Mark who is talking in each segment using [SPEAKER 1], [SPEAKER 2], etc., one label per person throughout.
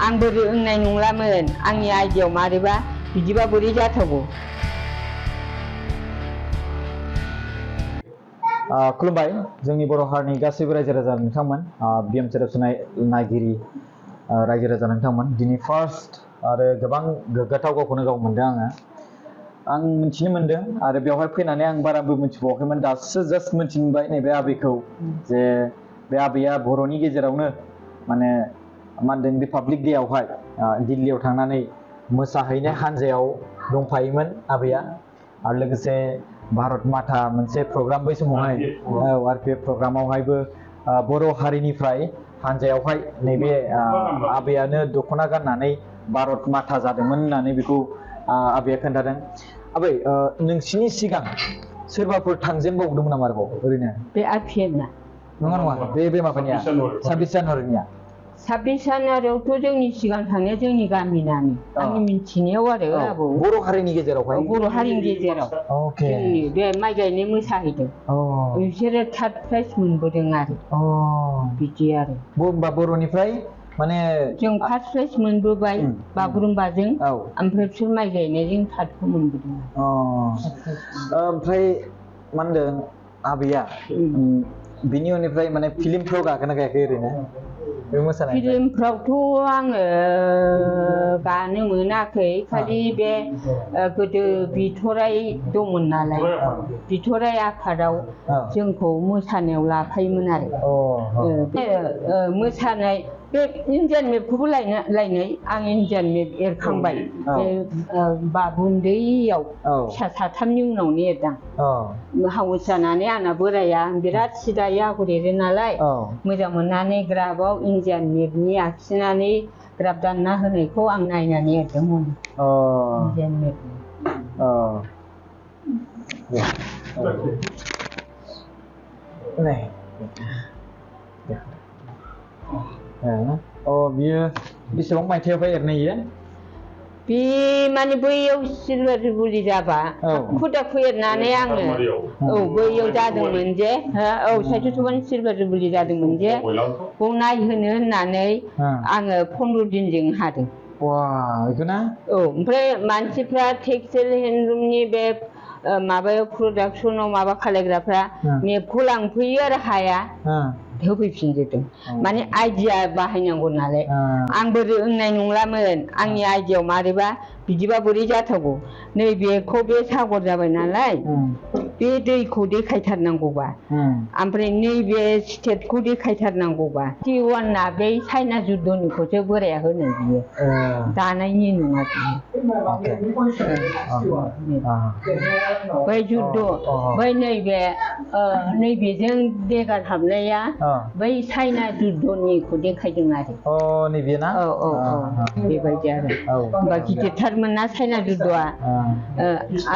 [SPEAKER 1] आंबो रोंनाय नंलामोन आंनि आइडियाव मारैबा बिदिबा बोरै जाथावगौ।
[SPEAKER 2] खुलुमबाय जोंनि बर' हारिनि गासैबो रायजो राजा नोंथांमोन बिएम सोदोबसोनाय नायगिरि रायजो राजा नोंथांमोन दिनै फार्स्ट आरो गोबां गोग्गाथाव गावखौनो गाव मोनदों आं मिथिनो मोनदों आरो बेवहाय फैनानै आं बाराबो मिथिबावाखैमोन दासो जास्ट मिथिनो मोनबाय नैबे आबैखौ जे बे आबैया बर'नि गेजेरावनो माने मा होनदों रिपाब्लिक डे आवहाय दिल्लीयाव थांनानै मोसाहैनाय हान्जायाव दंफायोमोन आबैया आरो लोगोसे भारत माता मोनसे प्रग्राम बै समावहाय आरो बे प्रग्रामावहायबो बर' हारिनिफ्राय हान्जायावहाय नैबे आबैयानो दख'ना गाननानै भारत माता जादोंमोन होननानै बेखौ आबैया खोन्थादों। आबै नोंसिनि सिगां सोरबाफोर थांजेनबावदोंमोन नामा आरोबाव ओरैनो
[SPEAKER 1] बे आफिएना
[SPEAKER 2] नङा बे माबानिया 26 जानुवारिनिया
[SPEAKER 1] 26 जानुवारियावथ' जोंनि सिगां थांनाया जोंनि गामिनानो आंनि मिथिनायाव आरो आबौ
[SPEAKER 2] बर' हारिनि गेजेरावहाय
[SPEAKER 1] बर' हारिनि गेजेराव जोंनि बे माइ गायनाय मोसाहैदों बिसोरो थार्ड प्राइज मोनबोदों आरो बिदि आरो
[SPEAKER 2] होमबा बर'निफ्राय माने
[SPEAKER 1] जों फार्स्ट प्राइज मोनबोबाय बागुरुम्बाजों ओमफ्राय बिसोर माइ गायनायजों थार्डखौ मोनबोदों।
[SPEAKER 2] ओमफ्राय मा होनदों आबैया बिनि उननिफ्राय माने फिल्मफ्राव गाखोना गायाखै ओरैनो बे मोसानाय
[SPEAKER 1] फिल्मफ्रावथ' आङो गानो मोनाखै खालि बे गोदो बिथराइ दंमोन नालाय बिथराइ आफादाव जोंखौ मोसानायाव लाफायोमोन आरो मोसानाय बे इन्डियान मेपखौबो लायनाय आं इन्डियान मेप एरखांबाय बे बाबु उन्दैयाव फिसा साथामनि उनावनो एरदां हाउस जानानै आंना बोराया बिराद सिदायै आगर एरो नालाय मोजां मोननानै ग्राफआव इन्डियान मेपनि आखिनानै ग्राफ दानना होनायखौ आं नायनानै एरदोंमोन इन्डियान मेपनि।
[SPEAKER 2] बियो बेसेबां मायथाइयावहाय एरनाय
[SPEAKER 1] बे माने बैयाव सिलभार जुबुलि जाबा हाखु दाखु एरनानै आङो बैयाव जादोंमोन जे 27 सिलभार जुबुलि जादोंमोन जे बेखौ नायहोनो होननानै आङो 15 दिनजों हादों। ओमफ्राय मानसिफ्रा टेक्सटाइल हेन्दलुमनि बे माबायाव प्रडाक्सनाव माबा खालायग्राफ्रा मेपखौ लांफैयो आरो हाया होफैफिनजोबदों माने आइडिया बाहायनांगौ नालाय आंबो रोंनाय नंलामोन आंनि आइडियाव मारैबा बिदिबा बोरै जाथावगौ नैबेखौ बे सागर जाबाय नालाय बे दैखौ देखायथारनांगौबा ओमफ्राय नैबे स्टेटखौ देखायथारनांगौबा T1 बे चाइना जुद्धनिखौसो बोराया होनो बियो दानायनि नङा बै जुद्ध बै नैबेजों देगार हाबनाया बै चाइना जुद्धनिखौ देखायदों आरो
[SPEAKER 2] नैबेना
[SPEAKER 1] बेबायदि आरो होमबा गिदिरथारमोन ना चाइना जुद्धआ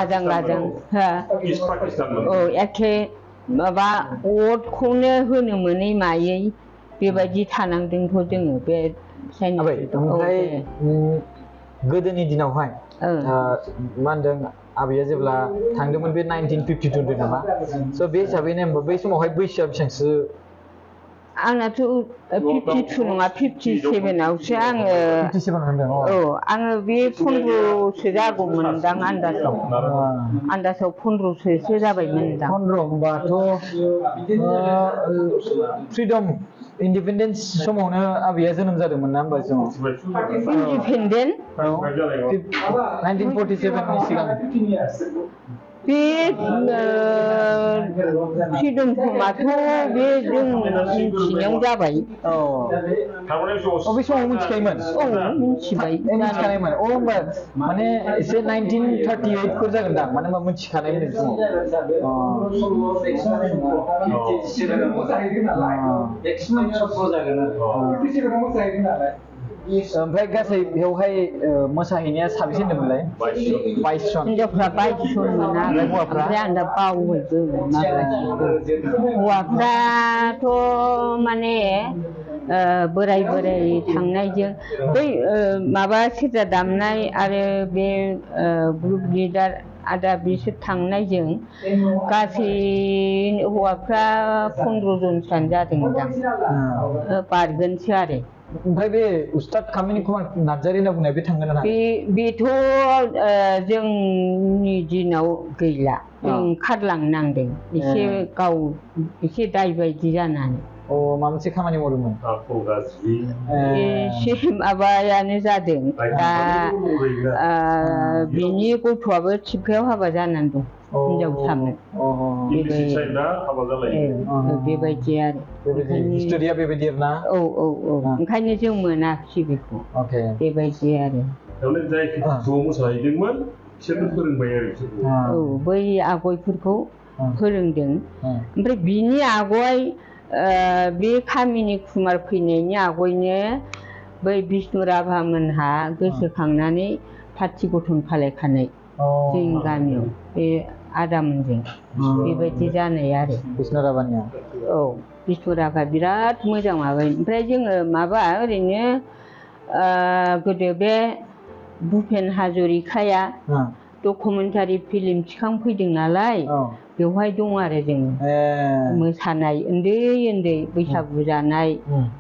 [SPEAKER 1] आजां गाजां एखे माबा अरखौनो होनो मोनै मायै बेबायदि थानांदोंथ' जोङो बे चाइना
[SPEAKER 2] ओमफ्राय गोदोनि दिनावहाय मा होनदों आबैया जेब्ला थांदोंमोन बे 1952 नामा स' बे हिसाबैनो बै समावहाय बैसोआ बेसेबांसो
[SPEAKER 1] आंनाथ' 52 नङा 57आवसो आङो आङो बे 15सो जागौमोनदां आन्दाजाव 15सोसो जाबायमोनदां
[SPEAKER 2] 15 होमबाथ' फ्रिडम इन्डिपेन्डेन्स समावनो आबैया जोनोम जादोंमोन ना होमबा समाव
[SPEAKER 1] इन्डिपेन्डेन्ट
[SPEAKER 2] 1947 नि सिगां
[SPEAKER 1] बे फ्रिडम समाथ' बे जों मिथिनायाव जाबाय
[SPEAKER 2] बे समाव मिथिखायोमोन
[SPEAKER 1] मिथिबाय
[SPEAKER 2] मिथिखानायमोन होमबा माने एसे 1938 फोर जागोन दां मानो होनबा मिथिखानायमोन बे समाव ओमफ्राय गासै बेवहाय मोसाहैनाया साबेसे होनदोंमोनलाय 22 जन
[SPEAKER 1] हिनजावफ्रा 22 जनमोन आरो ओमफ्राय आं दा बावबायबो हौवाफ्राथ' माने बोराय थांनायजों बै माबा सेरजा दामनाय आरो बे ग्रुप लिडार आदा बिसोर थांनायजों गासै हौवाफ्रा 15 जनसोआनो जादोंदां बारगोनसो आरो
[SPEAKER 2] ओमफ्राय बे उस्ताद कामिनी कुमार नार्जारी होनना बुंनाय बे थांगोन ना?
[SPEAKER 1] बेथ' जोंनि दिनाव गैला जों खारलांनांदों एसे गाव एसे दाय बायदि जानानै
[SPEAKER 2] अ माबा मोनसे खामानि मावदोंमोन
[SPEAKER 1] एसे माबायानो जादों दा बिनि गथ'आबो थिबखायाव हाबा जानानै दं हिनजावसामोन बेबायदि आरो
[SPEAKER 2] हिस्ट'रिया बेबायदि आरोना
[SPEAKER 1] औ ओंखायनो जों मोनाखिसै बेखौ बेबायदि आरो
[SPEAKER 3] मोसाहैदोंमोन बिसोरनो फोरोंबाय आरो
[SPEAKER 1] औ बै आगयफोरखौ फोरोंदों ओमफ्राय बिनि आगय बे कामिनी कुमार फैनायनि आगयनो बै बिष्णु राभा मोनहा गोसोखांनानै पार्टी गठन खालायखानाय जोंनि गामियाव बे आदामोनजों बेबायदि जानाय आरो
[SPEAKER 2] बिष्णु राभानिया
[SPEAKER 1] औ बिष्णु राभा बिराद मोजां माबायो ओमफ्राय जोङो माबा ओरैनो गोदो बे भुपेन हाजरिकाया डकुमेन्टारि फिल्म थिखांफैदों नालाय बेवहाय दं आरो जोङो मोसानाय उन्दै उन्दै बैसागु जानाय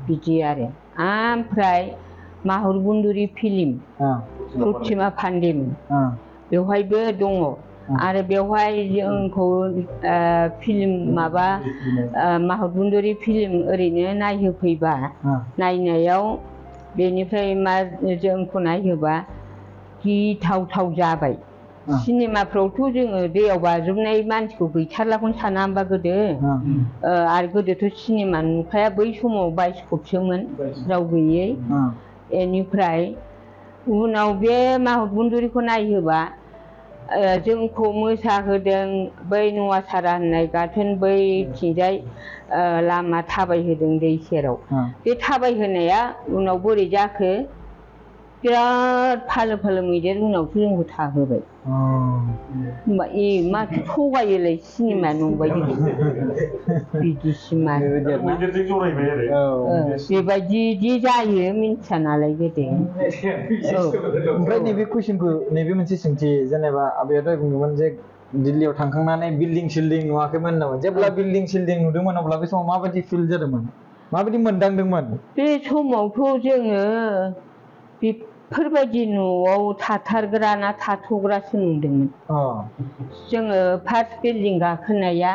[SPEAKER 1] बिदि आरो ओमफ्राय माहुर बन्दुरि फिल्म प्रतिमा पान्डेमोन बेवहायबो दङ आरो बेवहाय जोंखौ फिल्म माबा माहुर बन्दुरि फिल्म ओरैनो नायहोफैबा नायनायाव बेनिफ्राय मा जोंखौ नायहोबा गिथावथाव जाबाय सिनेमाफ्रावथ' जोङो दैयाव बाज्रुमनाय मानसिखौ गैथारलाखौनो साना होमबा गोदो आरो गोदोथ' सिनेमा नुखाया बै समाव बाइस्कपसोमोन राव गैयै बेनिफ्राय उनाव बे माहुर बन्दुरिखौ नायहोबा जोंखौ मोसाहोदों बै नवासारा होननाय गाथोन बैथिंजाय लामा थाबायहोदों दै सेराव बे थाबायहोनाया उनाव बोरै जाखो बिराद फालो फालो मैदेर उनावसो जोंखौ थाहोबाय होमबा माथो थगायोलाय सिनेमा नंबायदि बिदिसिम आरो बेबायदि जायो मिन्थिया नालाय गोदो
[SPEAKER 2] ओमफ्राय नैबे कुइसनखौ नैबे मोनसे सोंथि जेनेबा आबैया दहाय बुंदोंमोन जे दिल्लीयाव थांखांनानै बिल्डिं सिल्डिं नुवाखैमोन होनदोंमोन जेब्ला बिल्डिं सिल्डिं नुदोंमोन अब्ला बे समाव माबायदि फिल जादोंमोन माबायदि मोनदांदोंमोन
[SPEAKER 1] बे समावथ' जोङो बेफोरबायदि न'आव थाथारग्रा ना थाथ'ग्रासो नुदोंमोन जोङो फार्स्ट बिल्डिं गाखोनाया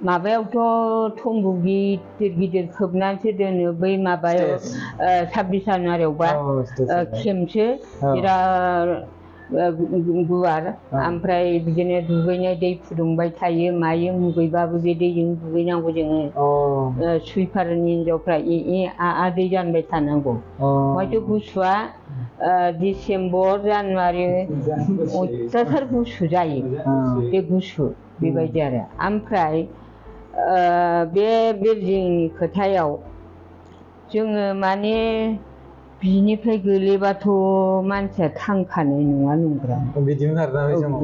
[SPEAKER 1] माबायावथ' थम्बु गिदिर गिदिर खोबनानैसो दोनो बै माबायाव 26 जानुवारियावबा खेमसो बिराद गुवार ओमफ्राय बिदिनो दुगैनाय दै फुदुंबाय थायो मायो मुगैबाबो बे दैजों दुगैनांगौ जोङो सुइपारनि हिनजावफ्रा दै जानबाय थानांगौ हयथ' गुसुआ डिसेम्बर जानुवारि अयथासार गुसु जायो बे गुसु बेबायदि आरो ओमफ्राय बे बिल्डिंनि खोथायाव जोङो माने बिनिफ्राय गोलैबाथ' मानसिया थांखानाय नङा नंग्रा
[SPEAKER 2] बिदिमोन आरोना बे समाव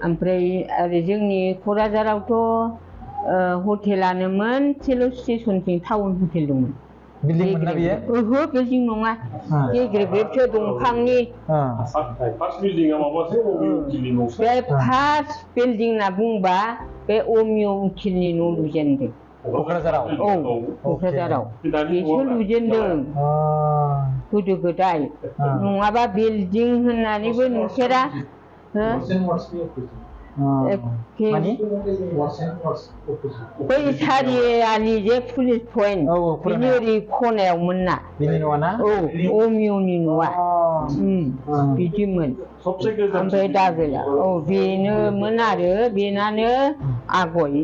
[SPEAKER 1] ओमफ्राय ओरै जोंनि क'क्राझारावथ' हटेलानो मोनसेल' स्टेसनथिं टाउन हटेल दंमोन
[SPEAKER 2] बिल्डिं मोनना बियो
[SPEAKER 1] ओहो बिल्डिं नङा गेग्रेबग्रेबसो दंफांनि बे फार्स्ट बिल्डिं होनना बुंबा बे अमिय उकिलनि न' लुजेनदों
[SPEAKER 2] क'क्राझाराव
[SPEAKER 1] औ क'क्राझाराव बेसो लुजेनदों गोदो गोदाय नङाबा बिल्डिं होननानैबो नुफेरा बै सारियालि जे पुलिस पइन्ट बिनि ओरै खनायावमोन ना
[SPEAKER 2] बिनि न'आ ना
[SPEAKER 1] औ अमियनि न'आ बिदिमोन ओमफ्राय दा गैला औ बेनोमोन आरो बेनानो आगय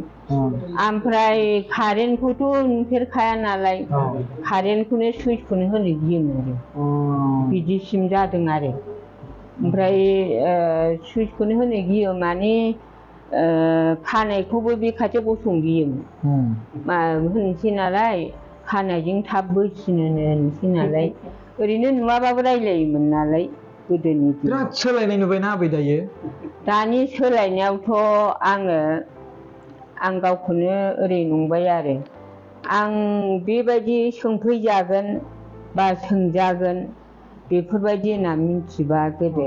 [SPEAKER 1] ओमफ्राय कारेन्टखौथ' नुफेरखाया नालाय कारेन्टखौनो सुइचखौनो होनो गियोमोन जों बिदिसिम जादों आरो ओमफ्राय सुइचखौनो होनो गियो माने खानायखौबो बे खाथियाव गसंगियोमोन होनसै नालाय खानायजों थाब बोसिनो होनसै नालाय ओरैनो नुवाबाबो रायलायोमोन नालाय गोदोनि
[SPEAKER 2] बिराद सोलायनाय नुबायना आबै दायो
[SPEAKER 1] दानि सोलायनायावथ' आं गावखौनो ओरै नंबाय आरो आं बेबायदि सोंफैजागोन बा सोंजागोन बेफोरबायदि होनना मिथिबा गोदो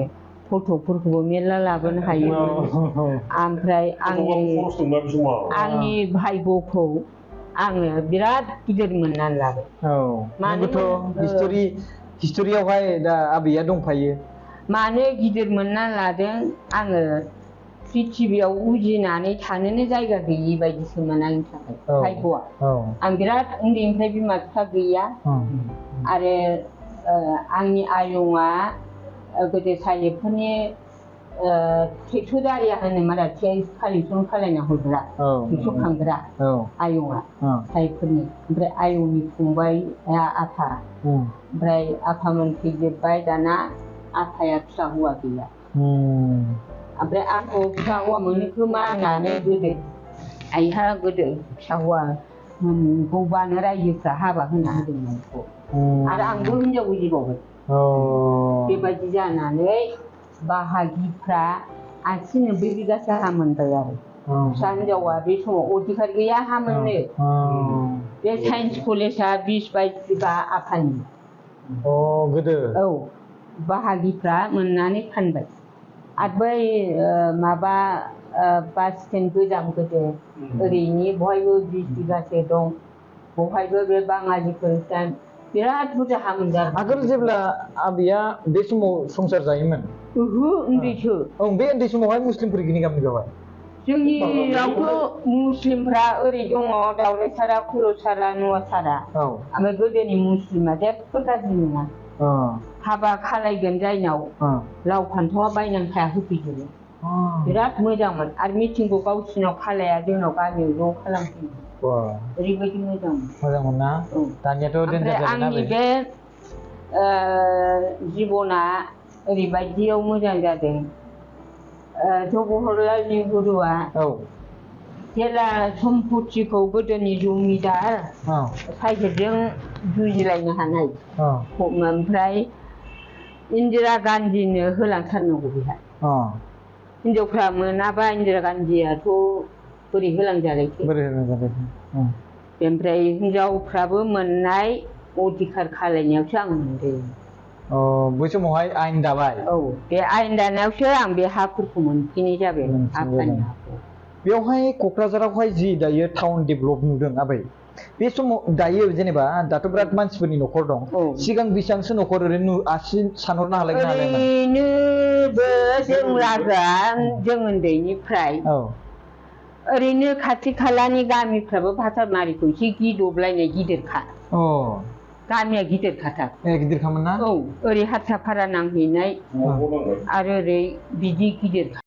[SPEAKER 1] फट'फोरखौबो मेरला लाबोनो हायोमोन ओमफ्राय आंनि भाइग'खौ आङो बिराद गिदिर मोननानै लाबाय
[SPEAKER 2] नोंगौथ' हिस्ट'रियावहाय दा आबैया दंफायो
[SPEAKER 1] मानो गिदिर मोननानै लादों आङो प्रिथिबियाव उजिनानै थानोनो जायगा गैयि बायदिसोमोन आंनि थाखाय भाग्यआ आं बिराद उन्दैनिफ्राय बिमा बिफा गैया आरो आंनि आयंआ गोदो साहिबफोरनि ट्रेक्ट'र होनोमोन आरो कालेक्सन खालायना हरग्रा ट्रेक्ट'र खांग्रा आयंआ साहिबफोरनि ओमफ्राय आयंनि फंबाया आफा ओमफ्राय आफामोन थैजोब्बाय दाना आफाया फिसा हौवा गैया ओमफ्राय आंखौ फिसा हौवा मोनो खोमा होननानै गोदो आइहा गोदो फिसा हौवा मोनगौबानो रायजोफ्रा हाबा होना होदोंमोन आरो आंबो हिनजाव उजिबावबाय बेबायदि जानानै बाहागिफ्रा 80-90 बिगासो हा मोनबाय आरो फिसा हिनजावा बे समाव अधिकार गैया हा मोननो बे साइन्स कलेजआ 20-22 बिगा आफानि
[SPEAKER 2] गोदो
[SPEAKER 1] बाहागिफ्रा मोननानै फानबाय आरो बै माबा बास स्टेन्ड गोजाम गोदो ओरैनि बहायबो 20 बिगासो दं बहायबो बे बाङालिफोर बिराद बुरजा हा मोनदों
[SPEAKER 2] आगोल जेब्ला आबैया बे समाव संसार जायोमोन
[SPEAKER 1] उन्दैसो
[SPEAKER 2] बे उन्दै समावहाय मुस्लिमफोर गैनि गामि बेवहाय
[SPEAKER 1] जोंनियावथ' मुस्लिमफ्रा ओरै दङ दावराइसारा खर'सारा नुवासारा ओमफ्राय गोदोनि मुस्लिमा जेबो गाज्रि नङा हाबा खालायगोन जायनाव लाव फान्थावा बायनानै थाया होफैजोबो बिराद मोजांमोन आरो मिटिंखौ गावसिनाव खालाया जोंनाव गामियाव ज' खालामफैयो ओरैबायदि मोजांमोन
[SPEAKER 2] ना दानियाथ'
[SPEAKER 1] ओमफ्राय आंनि बे जिबना ओरैबायदियाव मोजां जादों जवाहरलाल नेहुरुआ जेला सम्पतिखौ गोदोनि जमिदार साहिबजों जुजिलायनो हानाय ओमफ्राय इन्दिरा गान्धीनो होलांथारनांगौ बेहा हिनजावफ्रा मोनाबा इन्दिरा गान्धीयाथ' बोरै होलांजालायखो ओमफ्राय हिनजावफ्राबो मोननाय अधिकार खालायनायावसो आं मोनदों
[SPEAKER 2] बै समावहाय आयेन दाबाय
[SPEAKER 1] बे आयेन दानायावसो आं बे हाफोरखौ मोनफैनाय जाबाय आफानि हाखौ
[SPEAKER 2] बेवहाय क'क्राझारावहाय जि दायो टाउन डेभेलप नुदों आबै बे समाव दायो जेनेबा दाथ' बिराद मानसिफोरनि न'खर दं सिगां बेसेबांसो न'खर ओरैनो सानहरनो हालायगोन
[SPEAKER 1] ओरैनोबो जों राजा जों उन्दैनिफ्राय ओरैनो खाथि खालानि गामिफ्राबो भातारमारिखौ एसे गिदबलायनाय गिदिरखा गामिया गिदिरखाथार
[SPEAKER 2] गिदिरखामोन ना
[SPEAKER 1] ओरै हारसाफारा नांहैनाय आरो ओरै बिदि गिदिरखा